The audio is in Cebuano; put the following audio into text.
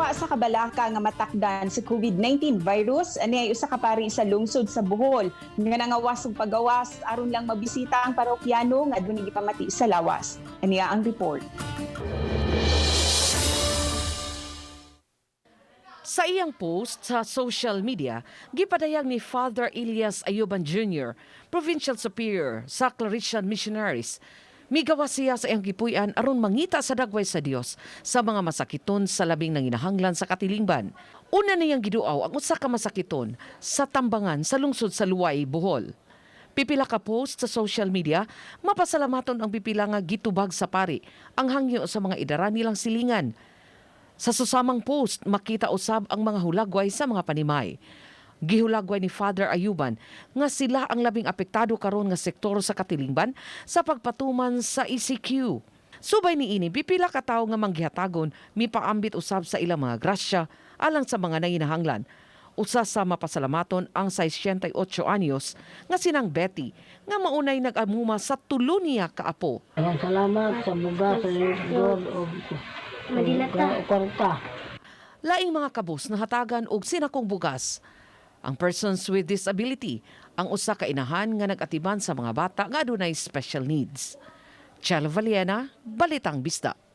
Duha sa kabalaka nga matakdan sa COVID-19 virus. Ani ay usa ka pari sa lungsod sa Bohol nga nangawas og pagawas aron lang mabisita ang parokyano nga adunay gipamati sa lawas. Aniya ang report. Sa iyang post sa social media, gipadayag ni Father Elias Ayuban Jr., Provincial Superior sa Claretian Missionaries. Migawas siya sa iyang gipuy-an aron mangita sa dagway sa Dios sa mga masakiton sa labing nanginahanglan sa katilingban. Una niyang giduaw ang usa ka masakiton sa tambangan sa lungsod sa Luway, Bohol. Pipila ka post sa social media, mapasalamaton ang pipila nga gitubag sa pari ang hangyo sa mga idara nilang silingan. Sa susamang post, makita usab ang mga hulagway sa mga panimay. Gihulagway ni Father Ayuban nga sila ang labing apektado karon nga sektor sa katilingban sa pagpatuman sa ECQ. Subay niini, pipila ka tawo nga manggihatagon mipaambit usab sa ilang mga grasya alang sa mga nanginahanglan. Usa sa mapasalamaton ang 68 anyos nga sinang Betty nga maunay nag-amuma sa tulo niya kaapo. Maraming salamat sa bugas, sa God, o Madilata. Kwarta. Laing mga kabus nahatagan og sinakong bugas. Ang persons with disability ang usa ka inahan nga nag-atiman sa mga bata nga adunay special needs. Chelo Valiena, Balitang Bisdak.